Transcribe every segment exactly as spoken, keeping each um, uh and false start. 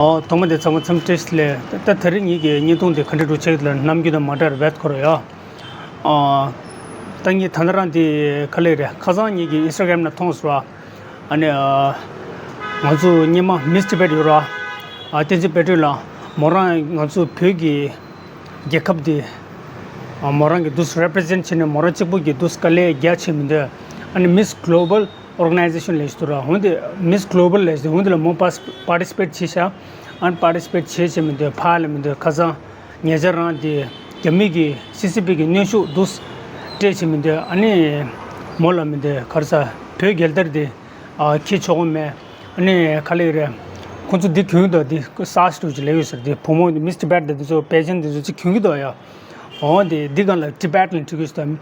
ཨོ། ཐོག་མ་དེ་ཚང་མ་འཚམས་འདྲི་ལས། ད་ད་རེས་ངེད་ཀྱི་བརྙན་ཐུང་དེ་ག་འདྲ་འདུག་ཅེས་ལ་ནམ་རྒྱུན་དང་མ་འདྲ་བའི་སྐོར་ཡོད། ཨོ། ད་ངས་ད་ལྟ་རང་དེ་ག་ལེ་རེད། ཁ་སང་ངེད་ཀྱི་ཨིན་སི་ཊ་གྷ་རམ་ནང་མཐོང་སོང་ར། ཨ་ནི་ཨ། ང་ཚོ་སྔོན་མ་མིས་ཊི་བྷེཊ་ཡོད་ར། ཨ། བསྟན་འཛིན་དཔལ་སྒྲོན་ལགས། མོ་རང་ང་ཚོ་བོད་ཀྱི་རྒྱལ་ཁབ་དེ། ཨ། མོ་རང་གི་དུས་རེ་པི་རི་ཟེན་ཊི་བྱས་ནས་མོ་རང་གཅིག་པུ་གི་དུས་དཀའ་ལས་རྒྱག་བྱས་མི་འདུག་ཨ་ནི་མིས་གྷི་ལོ་བལ་ཨོར་ག་ནའི་ཛེ་ཤན་ལབ་ཀྱི་འདུག་ར། འོན་ཏེ་མིས་གྷི་ལོ་བལ་ལབ་ཀྱི་འདུག་འོན་ཏེ་ལ་མོ་པཱ་སི་པཱར་ཊི་སི་པེཊ་བྱས་ཤག་ཨ་ནི་པཱར་ཊི་སི་པེཊ་བྱས་བྱས་མི་འདུག་ཕར་ལ་མི་འདུག་ཁ་སང་ཉེ་ཆར་རང་དེ་རྒྱ་མི་གི་སི་སི་པི་གི་གནོན་ཤུགས་འདུག་སྤྲད་བྱས་མི་འདུག་ཨ་ནི་མོ་ལ་མི་འདུག་ག་རེ་ཟ། བོད་རྒྱལ་དར་དེ། ཨ། འཁྱེར་ཆོག་གི་མེད། ཨ་ནི་ག་ལེ་རེད། ཁོང་ཚོ་འདི་གྱོན་གྱི་འདུག་འདི་སཱ་སི་འདྲ་ཅིག་ལབ་ཡོད་ཟེར། དེ་བུ་མོ་མིས་ཊི་བྷེཊ་དེ་ཚོ་པེ་ཇེན་ཊི་དེ་ཚོ་ཅིག་གྱོན་གྱི་འདུག་ཡ། འོ་དེ་འདི་སྒང་ལ་ཊི་བྷེཊ་ལབ་བྲིས་ཀྱི་འདུག་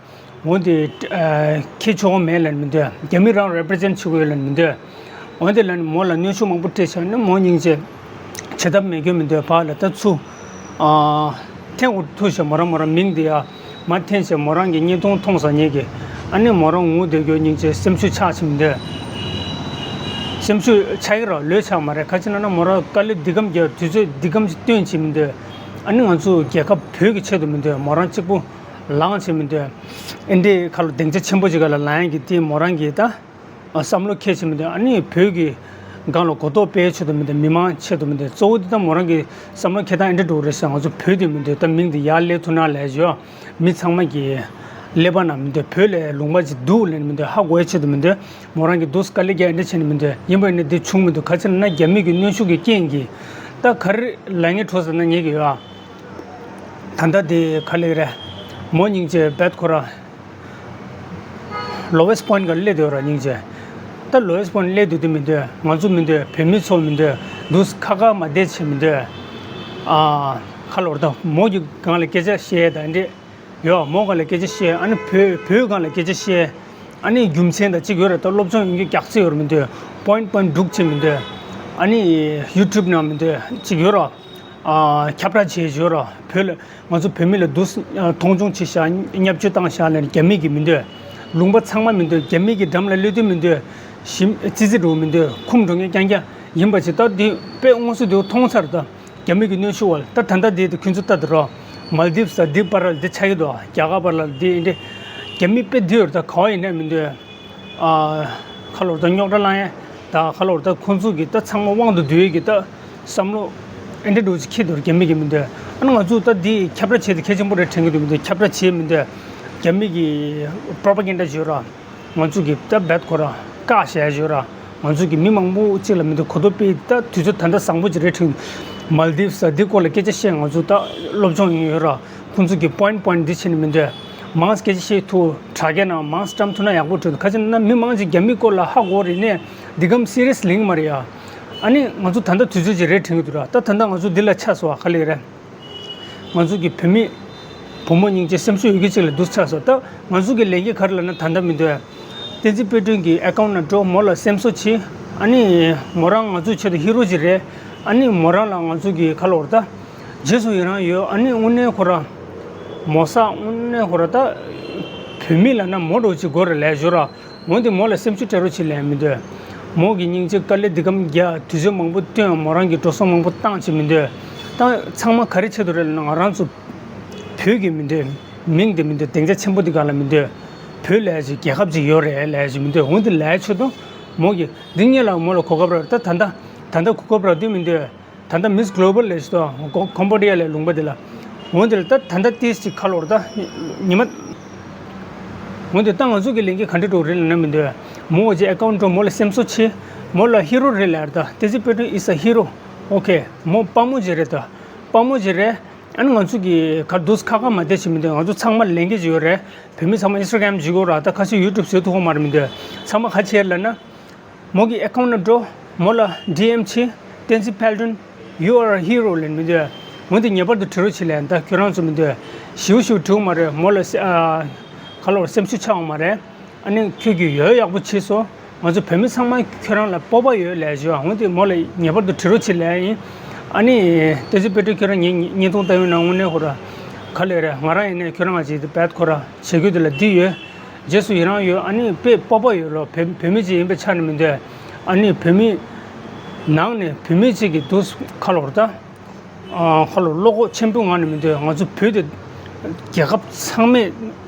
འོ་དེ། ཨ། འཁྱེར་ཆོག་གི་མེད་ལབ་མི་འདུག་རྒྱ་མི་རང་རེ་པི་རི་ཟེན་ཊི་བྱེད་དགོས་ལབ་མི་འདུག་འོ་དེ་ལབ་ནས་མོ་ལ་གནོན་ཤུགས་མང་པོ་སྤྲད་བྱས་ནས་མོ་སྙིང་རྗེ་བྱེད་ཐབས་མེད་ཁྱོད་མི་འདུག་ཕར་ལ་ད་ཚུར། ཨ། འཐེན་འོ་ཐུག་བྱས་མོ་རང་མོ་རང་མིང་དེ་ཡ། མར་འཐེན་བྱས་མོ་རང་གི་བརྙན་ཐུང་མཐོང་ས་ཉེ་གི། ཨ་ནི་མོ་རང་ངུ་བསྡད་རྒྱུ་སྙིང་རྗེ་སེམས་ཤུགས་ཆག་བྱས་མི་འདུག་སེམས་ཤུགས་ཆག་གི་ར་ལོས་ཆག་མ་རེད། ག་ཅི་ན་ན་མོ་རང་དཀའ་ལས་འདི་གམ་རྒྱག་དུས་ཚོད་འདི་གམ་ཅིག་བཏོན་བྱས་མི་འདུག་ཨ་ནི་ང་ཚོ་རྒྱལ་ཁབ་བོད་ཀྱི་ཆེད་དུ་མི་འདུག་མོ་རང་གཅིག་པུ་ལངས་བྱས་མི་འདུག་ཨེ་འདྲའི་ཁ་ལོ་སྡིངས་ཆ་ཆེན་པོ་ཅིག་ག་ལ་ལངས་ཡག་གི་དེ་མོ་རང་གི་ད། ཨ། བསམ་བློ་འཁྱེར་བྱས་མི་འདུག་ཨ་ནི་བོད་ཀྱི་སྒང་ལ་གོ་རྟོགས་སྤེལ་ཆེད་དུ་མི་འདུག་མི་མང་ཆེད་དུ་མི་འདུག་གཙོ་བོ་དེ་ད་མོ་རང་གི་བསམ་བློ་འཁྱེར་སྟངས་ཨེ་འདྲ་འགྲོ་རེད་ཟེར། ང་ཚོ་བོད་དེ་མི་འདུག་ད་མིང་དེ་ཡར་སླེབས་ཐུབ་ན་ལབ་ཡོད། མི་ཚང་མ་གི་ཀླད་པ་ནང་མི་འདུག་བོད་ལ་ལུང་པ་ཅིག་འདུག་ལབ་མི་འདུག་ཧ་གོ་ཡག་ཆེད་དུ་མི་འདུག་མོ་རང་གི་དུས་དཀའ་ལས་རྒྱག་ཨེ་འདྲ་བྱས་ནས་མི་འདུག་ཡིན་པ་ཡིན་ན་འདི་བྱུང་མི་འདུག་ག་ཅི་ན་ན་རྒྱ་མི་གི་གནོན་ཤུགས་ཀྱི་རྐྱེན་གྱིས། ད་ག་རེ་ལབ་ངེས་འགྲོ་ཟེར་ན་ཉེ་གི་ཡོད་ཨ། ད་ལྟ་དེ་ག་ལེ་རེད། མོ་སྙིང་རྗེ་བེད་ཁོ་ར། ལོ་ཝེ་སི་ཊི་པོ་ཡིན་ཊི་ག་སླེབས་སྡོད་ར་སྙིང་རྗེ། ད་ལོ་ཝེ་སི་ཊི་པོ་ཡིན་ཊི་སླེབས་སྡོད་དུས་མི་འདུག་ང་ཚོ་མི་འདུག་བོད་མི་ཚོ་མི་འདུག་དུས་ཁ་ཁ་མ་བསྡད་བྱས་མི་འདུག་ཨ། ཁ་ལོར་ད་མོ་གི་སྒང་ལ་སྐད་ཆ་བཤད་ད་འདྲེ། ཡོད་མོ་སྒང་ལ་སྐད་ཆ་བཤད། ཨ་ནི་བོད་བོད་སྒང་ལ་སྐད་ཆ་བཤད། ཨ་ནི་རྒྱུ་མཚན་ད་ཅིག་ཡོད་ར། ད་སློབ་སྦྱོང་ཡོང་རྒྱུ་རྒྱག་རྩིས་ཡོད་ར་མི་འདུག་པོ་ཡིན་ཊི་པོ་ཡིན་ཊི་སྒྲུག་བྱས་མི་འདུག་ཨ་ནི་ཡུ་ཊུབ་ནང་མི་འདུག་ཅིག་ཡོད་ར། ཨ། ཁྱབ་བསྒྲགས་བྱས་ཡོད་ར། བོད་ལ་ང་ཚོ་བོད་མི་ལ་དུས་མཐོང་ཆུང་བྱས་ཤག་བརྙས་བཅོས་བཏང་ཤག་ལབ་ནས་རྒྱ་མི་གི་མི་འདུག་ལུང་པ་ཚང་མ་མི་འདུག་རྒྱ་མི་གི་འགྲམ་ལ་སླེབས་དུས་མི་འདུག་ཞིམ་ཙི་ཙི་འགྲོ་མི་འདུག་ཁུམ་འགྲོ་ངེས་རྐྱང་རྐྱང་ཡིན་པ་ཅིག་ད་འདི་དཔེ་དངོས་སུ་འདི་མཐོང་ཚར་ད། རྒྱ་མི་གི་གནོན་ཤུགས་བ་ལ་ད་ད་ལྟ་འདི་དེ་ཁྱོད་ཚོ་ལྟ་དུ་རོགས། མལ་དིབ་ས་འདི་བར་ལ་འདི་ཆགས་ཀྱི་འདུག་རྒྱ་གར་བར་ལ་འདི་འདི། རྒྱ་མི་དཔེ་འདི་ཡོད་ད་ག་བ་ཡིན་ན་མི་འདུག་ཨ། ཁ་ལོར་ད་རྙོག་དྲ་ལངས་ཡས། ད་ཁ་ལོར་ད་ཁོང་ཚོ་གི་ད་ཚང་མ་དབང་དུ་བསྡུ་ཡས་གི་ད་བསམ་བློ་ཨེ་འདྲ་འགྲོ་ཅིག་འཁྱེར་འདུག་རྒྱ་མི་གི་མི་འདུག་ཨ་ནི་ང་ཚོ་ད་འདི་ཁྱབ་བསྒྲགས་བྱས་ཏེ་གལ་ཆེན་པོ་རེད་དྲན་གི་འདུག་མི་འདུག་ཁྱབ་བསྒྲགས་བྱས་མི་འདུག་རྒྱ་མི་གི་པྲོ་པ་གན་ཌ་བརྗོད་ར། ང་ཚོ་གི་ད་བེད་ཁོ་ར་བཀག་བཞག་ཡས་བརྗོད་ར། ང་ཚོ་གི་མི་མང་པོ་གཅིག་ལ་མི་འདུག་གོ་རྟོགས་སྤེལ་ད་དུས་ཚོད་ད་ལྟ་བཟང་པོ་ཅིག་རེད་དྲན། མལ་དིབ་ས་འདི་སྐོར་ལ་སྐད་ཆ་བཤད་ང་ཚོ་ད་སློབ་སྦྱོང་ཡོད་ར། ཁོང་ཚོ་གི་པོ་ཡིན་ཊི་པོ་ཡིན་ཊི་འདི་བྱས་ནས་མི་འདོད། མང་སྐད་ཆ་བཤད་ཐུབ་དྲ་རྒྱ་ནང་མང་བཀྲམ་ཐུབ་ན་ཡག་པོ་འགྲོ་འདུག་ག་ཅི་ན་མི་མང་ཅིག་རྒྱ་མི་སྐོར་ལ་ཧ་གོ་རེད་ནས་འདི་གམ་སི་རི་ཡས་ལིང་མ་རེད་ཡ། ཨ་ནི་ང་ཚོ་ད་ལྟ་དུས་ཚོད་ཅིག་རེད་དྲན་གི་འདུག་ར། ད་ད་ལྟ་ང་ཚོ་འདི་ལ་ཆགས་སོ་ཨ་ག་ལེ་རེད། ང་ཚོ་གི་བོད་མི་བུ་མོ་སྙིང་རྗེ་སེམས་ཤུགས་ཡོད་ཀྱི་ཅིག་ལ་འདུག་ཆགས་སོ། ད་ང་ཚོ་གི་ལས་འགན་ག་རེ་ལབ་ན་ད་ལྟ་མི་འདོད། བསྟན་འཛིན་དཔལ་སྒྲོན་གྱི་ཨེ་ཀའུན་ཊི་ནང་འགྲོ་མོ་ལ་སེམས་གསོ་བྱེད། ཨ་ནི་མོ་རང་ང་ཚོའི་ཆེད་དུ་ཧི་རོ་ཅིག་རེད། ཨ་ནི་མོ་རང་ལ་ང་ཚོ་གི་ཁ་ལོར་ད། རྗེས་སུ་ཡི་རང་ཡོད། ཨ་ནི་དངོས་གནས་ཁོ་ར། མོ་ས་དངོས་གནས་ཁོ་ར་ད། བོད་མི་ལབ་ན་མོ་འདྲ་ཅིག་དགོས་རེད་ལབ་ཞོར་ར། འོན་ཏེ་མོ་ལ་སེམས་ཤུགས་སྤྲད་རོགས་བྱེད་ལབ་མི་འདོད། མོ་གི་སྙིང་རྗེ་དཀའ་ལས་འདི་གམ་རྒྱག་དུས་ཚོད་མང་པོ་བཏོན་མོ་རང་གི་འགྲོ་སོང་མང་པོ་བཏང་བྱེད་མི་འདོད། ད་ཚང་མ་ག་རེ་བྱེད་དུ་རེད་ལབ་ན་ང་རང་ཚོ་བོད་ཀྱི་མི་འདོད། མིང་འདི་མི་འདོད། སྡིངས་ཆ་ཆེན་པོ་འདི་ག་ལ་མི་འདོད། བོད་ལབ་ཅིག་རྒྱལ་ཁབ་ཅིག་ཡོད་རེད་ལབ་ཅིག་མི་འདོད། འོན་ཏེ་ལབ་ཆོག་དུས་མོ་གི་འདི་སྔོན་ལ་མོ་ལ་གོ་སྐབས་རག་ད་ད་ད་ད་ལྟ་གོ་སྐབས་རག་དུས་མི་འདོད། ད་ལྟ་མིས་གྷི་ལོ་བལ་ལབ་ཞིག་འདུག་ཀོམ་པོ་ཌི་ཡ་ལབ་ལུང་པ་འདི་ལ། འོན་ཏེ་ད་ད་ལྟ་ཏིས་ཅིག་ཁ་ལོར་ད་ཉི་མ། འོན་ཏེ་ད་ང་ཚོ་གི་ལས་འགན་ག་འདྲ་འགྲོ་རེད་ལབ་ན་མི་འདོད། མོ་འོ་ཅེ་ཨེ་ཀའུན་ཊི་འགྲོ་མོ་ལ་སེམས་གསོ་བྱེད། མོ་ལ་ཧི་རོ་རེད་ལབ་ད་བསྟན་འཛིན་དཔལ་སྒྲོན་is a hero. Okay མོ་དཔའ་མོ་ཅིག་རེད་ད། དཔའ་མོ་ཅིག་རེད། ཨ་ནི་ང་ཚོ་གི་ག་དུས་ཁ་ཁ་མ་བསྡད་བྱེད་མི་འདོད། ང་ཚོ་ཚང་མ་ལས་འགན་ཅིག་ཡོད་རེད། བོད་མི་ཚང་མ་ཨིན་སི་ཊ་གྷ་རམ་བརྗེ་གི་ཡོད་ར། ད་ཁ་ཤས་ཡུ་ཊུབ་བཟོས་ཐུབ་ཀྱི་མ་རེད་མི་འདོད། ཚང་མ་ག་བྱེད་ལབ་ན། མོ་གི་ཨེ་ཀའུན་ཊི་ནང་འགྲོ། མོ་ལ་ཌི་ཨེམ་བྱེད། བསྟན་འཛིན་དཔལ་སྒྲོན། You are a hero ལབ་མི་འདོད། འོན་ཏེ་ངེས་པར་དུ་བྲིས་རོགས་བྱེད་ལབ་ད་ཁྱོད་རང་ཚོ་མི་འདོད། ཞིའུ་ཞིའུ་བྲིས་མ་རེད། མོ་ལ་སེ་ཨ། ག་ལོར་སེམས་ཤུགས་ཆག་མ་རེད། ཨ་ནི་ཁྱོད་ཀྱིས་ཡོད་ཡག་པོ་བྱས་སོང་། ང་ཚོ་བོད་མི་ཚང་མ་ཁྱོད་རང་ལ་སྤོབས་པ་ཡོད་ལབ་ཞུ་བ། འོན་ཏེ་མོ་ལ་ངེས་པར་དུ་བྲིས་རོགས་བྱེད་ལབ་ཡིན། ཨ་ནི་བསྟན་འཛིན་དཔལ་སྒྲོན་ཁྱོད་རང་ངའི་བརྙན་ཐུང་ལྟ་ཡོང་ན་དངོས་གནས་ཁོ་ར། ག་ལེ་རེད། ང་རང་ཡིན་ནའི་ཁྱོད་རང་ང་ཅིག་དེ་བད་ཁོ་ར་བྱེད་རྒྱུ་དེ་ལ་འདི་ཡོད། རྗེས་སུ་ཡི་རང་ཡོད། ཨ་ནི་དཔེ་སྤོབས་པ་ཡོད་ལོ། བོད་བོད་མི་ཅིག་ཡིན་པའི་ཆ་ནས་མི་འདོད། ཨ་ནི་བོད་མི་ ནང་ནས་བུད་མེད་ཅིག་གིས་འདུག་ཁ་ལོར་ད། ཁ་ལོར་བློ་ཁོག་ཆེན་པོའི་ངང་ནས་མི་འདོད། ང་ཚོ་བོད་དེ་རྒྱལ་ཁབ་ཚང་མའི་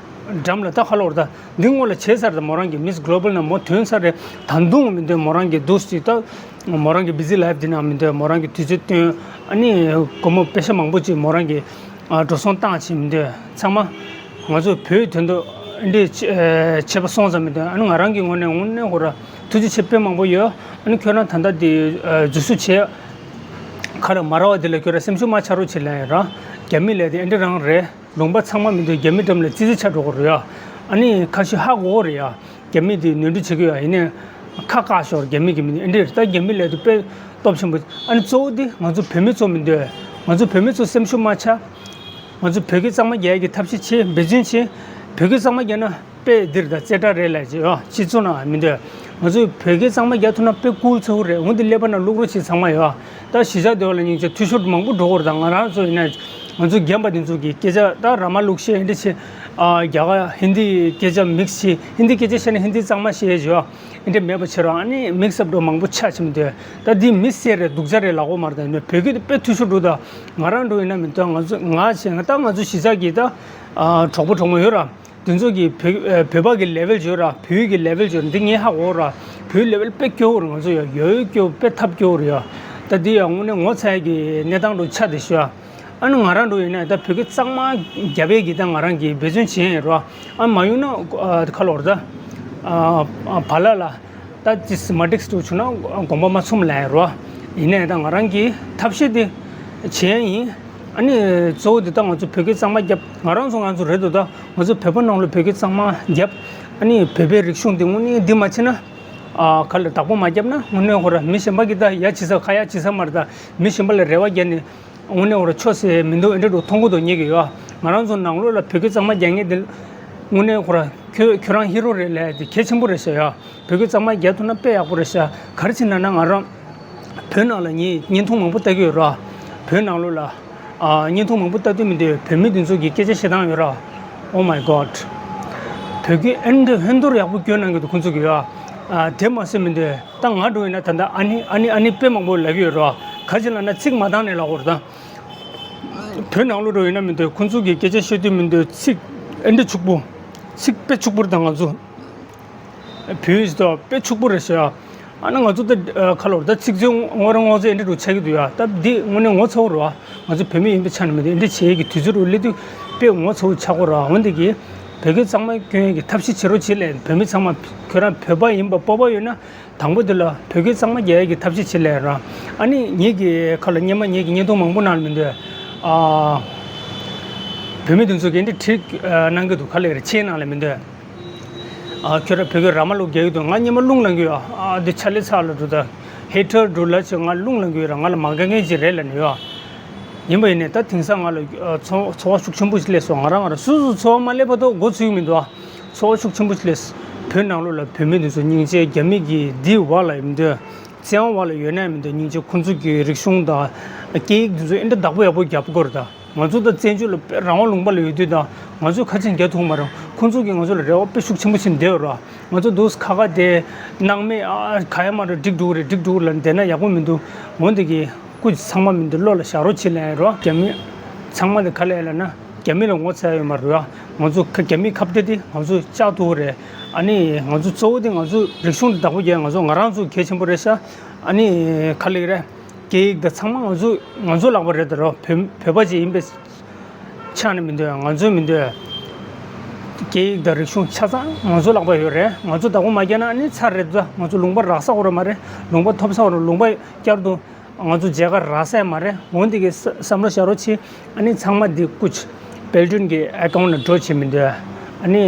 འགྲམ་ལ་ད་ཁ་ལོར་ད་འདི་སྔོན་ལ་བྱས་ཚར། ད་མོ་རང་གི་Miss Global ནང་མོ་ཐོན་ཚར་རེད། ད་དུང་མི་འདོད། མོ་རང་གི་འདུག་ཅིག་ད་མོ་རང་གི་busy life འདི་ནང་མི་འདོད། མོ་རང་གི་དུས་ཚོད་བཏོན། ཨ་ནི་སྒོར་མོ་པེ་ཤ་མང་པོ་ཅིག་མོ་རང་གི་འགྲོ་སོང་བཏང་བྱས་མི་འདོད། ཚང་མ་ང་ཚོ་བོད་དོན་དུ་འདི་བྱས་པ་སོང་ཙང་མི་འདོད། ཨ་ནི་ང་རང་གི་ངོས་ནས་དངོས་གནས་ཁོ་ར་ཐུགས་རྗེ་ཆེ་དཔེ་མང་པོ་ཡོད། ཨ་ནི་ཁྱོད་རང་ད་ལྟ་འདི་འཛུལ་ཞུགས་བྱས་ཁ་ལ་མ་ར་བ་འདི་ལ་ཁྱོད་རང་སེམས་ཤུགས་མ་ཆག་རོགས་བྱེད་ལབ་ཡིན་ར། རྒྱ་མི་ལས་དེ་ཨེ་འདྲ་རང་རེད། ལུང་པ་ཚང་མ་མི་འདོད། རྒྱ་མི་འགྲམ་ལ་ཙི་ཙི་ཆགས་འགྲོ་གི་རེད་ཡ། ཨ་ནི་ཁ་ཤས་ཧ་གོ་གི་རེད་ཡ། རྒྱ་མི་དེ་ནོར་འཁྲུལ་བྱེད་ཀྱི་ཡོད། ཡིན་ནའི་ཁ་བཀག་ཞོར་རྒྱ་མི་གི་མི་འདི་འདྲ་རེད། ད་རྒྱ་མི་ལས་དེ་དཔེ་སྟོབས་ཆེན་པོ། ཨ་ནི་གཙོ་བོ་དེ་ང་ཚོ་བོད་མི་ཚོ་མི་འདོད། ང་ཚོ་བོད་མི་ཚོ་སེམས་ཤུགས་མ་ཆག་ང་ཚོ་བོད་སྐད་གཙང་མ་རྒྱག་ཡ་གི་ཐབས་ཤེས་བྱེད། འབད་བརྩོན་བྱེད། བོད་སྐད་གཙང་མ་རྒྱག་ན་དཔེ་འདིར་ད་རྩེ་གྲ་རེད་ལབ་ཅེས་ཡོད། སྤྱི་ཚོགས་ནང་མི་འདོད། ང་ཚོས་བོད་སྐད་གཙང་མ་རྒྱག་ཐུབ་ན་དཔེ་ཀུལ་ཚ་བོ་རེད། འོན་ཏེ་ཀླད་པ་ནང་བླུག་རོགས་བྱེད་ཚང་མ་ཡོད། ད་གཞིས་ཆགས་སྡེ་བ་ལ་སྙིང་རྗེ། འཐུས་ཤོར་མང་པོ་འགྲོ་གི་རེད། ད་ང་རང་ཚོ་ཡིན་ན་ང་ཚོ་རྒན་པ་དེ་ཚོ་གི་སྐད་ཆ་ད་ར་མ་ལུག་ཤེས་འདི་བྱེད། ཨ་རྒྱ་གར་ཧིན་དི་སྐད་ཆ་མིག་སི་བྱེད། ཧིན་དི་སྐད་ཆ་བཤད་ན་ཧིན་དི་གཙང་མ་བཤད་ཡོད། འདི་འདྲ་མེད་པ་བྱེད་རོགས། ཨ་ནི་མིག་སི་ཨབ་འགྲོ་མང་པོ་ཆགས་ཕྱིན་འདུག་ད་འདི་མི་སེར་རེད། སྡུག་ཅག་རེད་ལབ་དགོས་མ་རེད། ད་ཡིན་ན་བོད་སྐད་དེ་དཔེ་འཐུས་ཤོར་འགྲོ། ད་ང་རང་འགྲོ་ཡིན་ན་མི་འདོད། ང་ཚོ་ང་བྱས་ང་ད་ང་ཚོ་གཞིས་ཆགས་ཀྱི་ད་ཨ་གྲོགས་པོ་གྲོགས་མོ་ཡོད་ར། དེ་ཚོ་གིས་བོད་ཨ་བོད་པ་གི་ལེ་ཝལ་བརྗོད་ར། བོད་ཀྱི་ལེ་ཝལ་བརྗོད་ར། འདི་ངས་ཧ་གོ་ར། བོད་ལེ་ཝལ་དཔེ་སྐྱོ་བོ་རེད། ང་ཚོ་ཡ་ཡོད་སྐྱོ་དཔེ་ཐབས་སྐྱོ་བོ་རེད་ཡ། ད་འདི་ཡ་དངོས་གནས་ངོ་ཚ་ཡ་གི་གནས་སྟངས་འགྲོ་ཆགས་བསྡད་ཤག་ཨ་ནི་ང་རང་འགྲོ་ཡིན་ན་ད་བོད་སྐད་གཙང་མ་རྒྱབ་ཡས་ཀྱི་ད་ང་རང་གིས་འབད་བརྩོན་བྱས་ཡིན་ར། ཨ་མ་ཡོང་ན་ཨ་ཁ་ལོར་ད་ཨ་ཨ་བ་ལ་ལ། ད་ཅིས་མ་འགྲིག་འདུག་བྱུང་ན་དགོངས་པ་མ་ཚོམ་ལབ་ཡ་རོ། ཡིན་ནའི་ད་ང་རང་གིས་ཐབས་ཤེས་དེ་བྱས་ཡིན། ཨ་ནི་གཙོ་བོ་དེ་ད་ང་ཚོ་བོད་སྐད་གཙང་མ་རྒྱབ། ང་རང་ཚོ་ང་ཚོ་རེད་འདུག་ད་ང་ཚོ་བོད་པ་ནང་ལ་བོད་སྐད་གཙང་མ་རྒྱབ། ཨ་ནི་བོད་པའི་རིག་གཞུང་དེ་དངོས་གནས་འདི་མ་བྱས་ན། ཨ་ག་ལ་བདག་པོ་མ་རྒྱབ་ན་དངོས་གནས་ཁོ་ར་མི་གཞན་པ་གིས་ད་ཡ་བྱེད་ས་ཁ་ཡ་བྱེད་ས་མ་རེད། ད་མི་གཞན་པ་ལ་རེ་བ་རྒྱག་ནས། དངོས་གནས་ཁོ་ར་ཆོག་ཟེར་མི་འདུག་ཨེ་འདྲ་འདུག་མཐོང་གི་འདུག་ཉེ་གི་ཡོད། ང་རང་ཚོ་ནང་ལོགས་ལ་བོད་སྐད་གཙང་མ་རྒྱག་མཁན་དེ་དངོས་གནས་ཁོ་ར་ཁྱོད་ཁྱོད་རང་ཧི་རོ་རེད་ལབ་ཡ་དེ་གལ་ཆེན་པོ་རེད་ཤག་ཡ། བོད་སྐད་གཙང་མ་རྒྱག་ཐུབ་ན་དཔེ་ཡག་པོ་རེད་ཤག་ག་རེ་བྱས་ན་ན་ང་རང་བོད་ནང་ལ་ངས་བརྙན་ཐུང་མང་པོ་ལྟ་གི་ཡོད་ར། བོད་ནང་ལོགས་ལ་ཨ་བརྙན་ཐུང་མང་པོ་ལྟ་དུས་མི་འདུག་བོད་མི་དེ་ཚོ་གི་སྐད་ཆ་བཤད་སྟངས་ཡོད་ར། Oh my God། བོད་སྐད་ཨེ་འདྲ་ཧོན་ཐོར་ཡག་པོ་སྐྱོན་གནང་གི་འདུག་ཁོང་ཚོ་གི་ཡ། ཨ་དེ་མ་ཟད་མི་འདུག་ད་ང་འགྲོ་ཡིན་ན་ད་ལྟ་ཨ་ནི་ཨ་ནི་ཨ་ནི་དཔེ་མང་པོ་ལབ་ཀྱི་ཡོད་རེད་བ། ག་ཅི་ལབ་ན་ཚིག་མ་འདང་ནས་ལབ་དགོས་རེད་ད། བོད་ནང་ལོགས་འགྲོ་ཡིན་ན་མི་འདུག་ཁོང་ཚོ་གི་སྐད་ཆ་བཤད་དུས་མི་འདུག་ཚིག་ཨེ་འདྲ་ཕྱུག་པོ། ཚིག་དཔེ་ཕྱུག་པོ་རེད་ད་ང་ཚོ། བོད་ཡིག་ད་དཔེ་ཕྱུག་པོ་རེད་ཤག་ཨ་ནི་ང་ཚོ་ད་ཁ་ལོར་ད་ཚིག་མཛོད་ངོ་ར་ངོ་ཚ་ཨེ་འདྲ་འདྲ་ཆགས་ཀྱི་འདུག་ཡ། ད་འདི་དངོས་གནས་ངོ་ཚ་བོ་རེད་བ། ང་ཚོ་བོད་མི་ཡིན་པའི་ཆ་ནས་མི་འདུག་ཨེ་འདྲ་བྱེད་ཡས་ཀྱི་དུས་ཚོད་རུ་སླེབས་དུས་དཔེ་ངོ་ཚ་བོ་ཆགས་ཀྱི་རེད་བ། འོན་ཏེ་གི་བོད་སྐད་གཙང་མ་སྐྱོན་ཡས་ཀྱི་ཐབས་ཤེས་བྱེད་རོགས་བྱེད་ལབ། བོད་མི་ཚང་མ་ཁྱོད་རང་བོད་པ་ཡིན་པ་སྤོབས་པ་ཡོད་ན། དང་པོ་དེ་ལ་བོད་སྐད་གཙང་མ་རྒྱག་ཡས་ཀྱི་ཐབས་ཤེས་བྱེད་ལབ་ར། ཨ་ནི་ངེད་ཀྱི་ཁ་ལ་སྔོན་མ་ངེད་ཀྱི་བརྙན་ཐུང་མང་པོ་ནང་ལ་མི་འདུག་ཨ། བོད་མི་དེ་ཚོ་གི་འདི་བྲིས་གནང་གི་འདུག་ག་ལེར་ཆེད་ནང་ལ་མི་འདུག་ཨ་ཁྱོད་ར་བོད་སྐད་ར་མ་ལུག་རྒྱག་གི་འདུག་ང་སྔོན་མ་རླུང་ལངས་གི་ཡོད། ཨ་འདི་ཆ་ལེ་ཚ་ལ་འགྲོ་ད། ཧེ་ཐར་འགྲོ་ལ་ཆེ་ང་རླུང་ལངས་གི་ཡོད་ར། ང་ལ་མ་དགའ་མཁན་ཅིག་རེད་ལབ་ནས་ཡོད། ཡིན་པ་ཡིན་ནས་ད་དེང་སང་ང་ལ་ཨ་ཚོར་བ་ཤུགས་ཆེན་པོ་ཞིག་སླེབས་སོང་། ང་རང་ང་རང་སོ་སོ་ཚོར་བ་མ་སླེབས་བར་དུ་འགོ་ཚུགས་ཀྱི་མི་འདུག་ཨ། ཚོར་བ་ཤུགས་ཆེན་པོ་ཞིག་སླེབས། བོད་ནང་ལོགས་ལ་བོད་མི་དེ་ཚོ་སྙིང་རྗེ། རྒྱ་མི་གི་འདི་བ་ལ་ཡིན་འདོད། བཙན་དབང་བ་ལ་ཡོད་ན་མི་འདོད། སྙིང་རྗེ། ཁོང་ཚོ་གི་རིག་གཞུང་དང་སྐད་ཡིག་དེ་ཚོ་ཨེ་འདྲ་བདག་པོ་ཡག་པོ་རྒྱབ་དགོས་རེད་ད། ང་ཚོ་ད་བཙན་བྱོལ་ལ་དཔེ་རང་དབང་ལུང་པ་ལ་ཡོད་དུས་ད་ང་ཚོས་ཁ་ཆེམས་རྒྱག་ཐུབ་མ་རེད། ཁོང་ཚོ་གིས་ང་ཚོ་ལ་རེ་བ་དཔེ་ཤུགས་ཆེན་པོ་བྱེད་བསྡད་ཡོད་རེད། ང་ཚོ་འདུག་ཁ་ཁ་དེ་སྣང་མེད་ཨ་ག་ཡ་མ་རེད། འགྲིག་འགྲོ་གི་རེད། འགྲིག་འགྲོ་གི་རེད་ལབ་བསྡད་ན་ཡག་པོ་མི་འདུག་འོན་ཏེ་གི་སྐུ་ཚང་མ་མི་འདུག་བློ་ལ་བཞག་རོགས་བྱེད་ལབ་ཡ་རོ། རྒྱ་མི་ཚང་མ་དེ་ག་ལ་ཡ་ལབ་ན་རྒྱ་མི་ལ་ངོ་ཚ་ཡ་ཡོད་མ་རེད་བ། ང་ཚོ་ཁ་རྒྱ་མི་ཁ་བརྡ་དེ་ང་ཚོ་བཅག་ཐུབ་ཀྱི་རེད། ཨ་ནི་ང་ཚོ་གཙོ་བོ་དེ་ང་ཚོ་རིག་གཞུང་དེ་བདག་པོ་རྒྱག་ང་ཚོ་ང་རང་ཚོ་གལ་ཆེན་པོ་རེད་ཤག་ཨ་ནི་ག་ལ་ཡ་རེད། སྐད་ཡིག་དང་ཚང་མ་ང་ཚོ་ང་ཚོ་ལག་པ་རེད་ད་རོ། བོད་བོད་པ་ཅིག་ཡིན་པའི་ཆ་ནས་མི་འདོད། ང་ཚོའི་མི་འདོད། སྐད་ཡིག་དང་རིག་གཞུང་ཆ་ཚང་ང་ཚོ་ལག་པ་ཡོད་རེད། ང་ཚོ་བདག་པོ་མ་རྒྱག་ན་ཨ་ནི་ཚར་རེད་ད། ང་ཚོ་ལུང་པ་རག་ས་ཡོད་རེད་མ་རེད། ལུང་པ་ཐོབ་ས་ཡོད་རེད། ལུང་པ་བསྐྱར་དུ་ང་ཚོ་མཇལ་ཁ་རག་ས་ཡོད་མ་རེད། འོན་ཏེ་གི་བསམ་བློ་བཞག་རོགས་བྱེད། ཨ་ནི་ཚང་མ་འདི་སྐུ་དཔལ་སྒྲོན་གྱི་ཨེ་ཀའུན་ལ་འགྲོ་བྱེད་མི་འདོད། ཨ་ནི་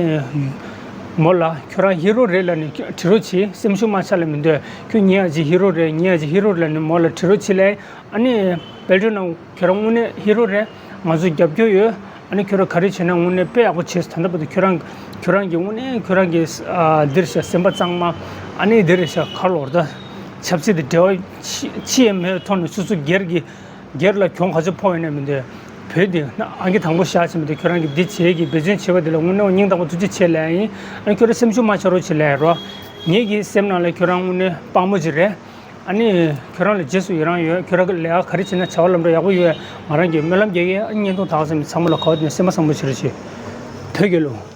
མོ་ལ་ཁྱོད་རང་ཧི་རོ་རེད་ལབ་ནས་བྲིས་རོགས་བྱེད། སེམས་ཤུགས་མ་ཆག་ལབ་མི་འདོད། ཁྱོད་ངའི་ཨ་ཅེ་ཧི་རོ་རེད། ངའི་ཨ་ཅེ་ཧི་རོ་རེད་ལབ་ནས་མོ་ལ་བྲིས་རོགས་བྱེད་ལབ། ཨ་ནི་དཔལ་སྒྲོན་ནང་ཁྱོད་རང་དངོས་གནས་ཧི་རོ་རེད། ང་ཚོ་རྒྱབ་སྐྱོར་ཡོད། ཨ་ནི་ཁྱོད་རང་ག་རེ་བྱས་ན་དངོས་གནས་དཔེ་ཡག་པོ་བྱས། ད་ལྟ་བར་དུ་ཁྱོད་རང་ཁྱོད་རང་གི་དངོས་གནས་ཁྱོད་རང་གི་ཨ་འདིར་ཤ་སེམས་པ་གཙང་མ། ཨ་ནི་འདིར་ཤ་ཁ་ལོར་ད་ཆབ་སྲིད་དེ་འབྲེལ་བ་ཅི་ཅི་ཡང་མེད་ཐོག་ནས་སོ་སོ་སྒེར་གྱི་སྒེར་ལ་གྱོང་ག་ཚོད་ཕོག་ཡོད་ན་མི་འདོད། བོད་འདི་ཨང་ཀི་དང་པོ་བཞག་བྱས་མི་འདོད། ཁྱོད་རང་གི་འདི་བྱེད་ཀྱི་འབད་བརྩོན་བྱེད་པ་འདི་ལ་དངོས་གནས་སྙིང་ཐག་པ་ཐུགས་རྗེ་ཆེ་ལབ་ཡིན། ཨ་ནི་ཁྱོད་རང་སེམས་ཤུགས་མ་ཆག་རོགས་བྱེད་ལབ་རོགས། ངེད་ཀྱི་སེམས་ནང་ལ་ཁྱོད་རང་དངོས་གནས་དཔའ་མོ་ཅིག་རེད། ཨ་ནི་ཁྱོད་རང་ལ་རྗེས་སུ་ཡི་རང་ཡོད། ཁྱོད་རང་གི་ལས་ཀ་ག་རེ་བྱེད་ན་བྱ་བ་ལམ་འགྲོ་ཡག་པོ་ཡོད། ང་རང་གི་སྨོན་ལམ་རྒྱག་གི་ཡིན། ཨ་ནི་བརྙན་ཐུང་དག་ཙམ་ཚང་མ་ལ་གོ་བ་དེ་ནས་སེམས་པ་བཟང་པོ་བྱེད་རོགས་བྱེད། དོལ་རྒྱལ་ལོ།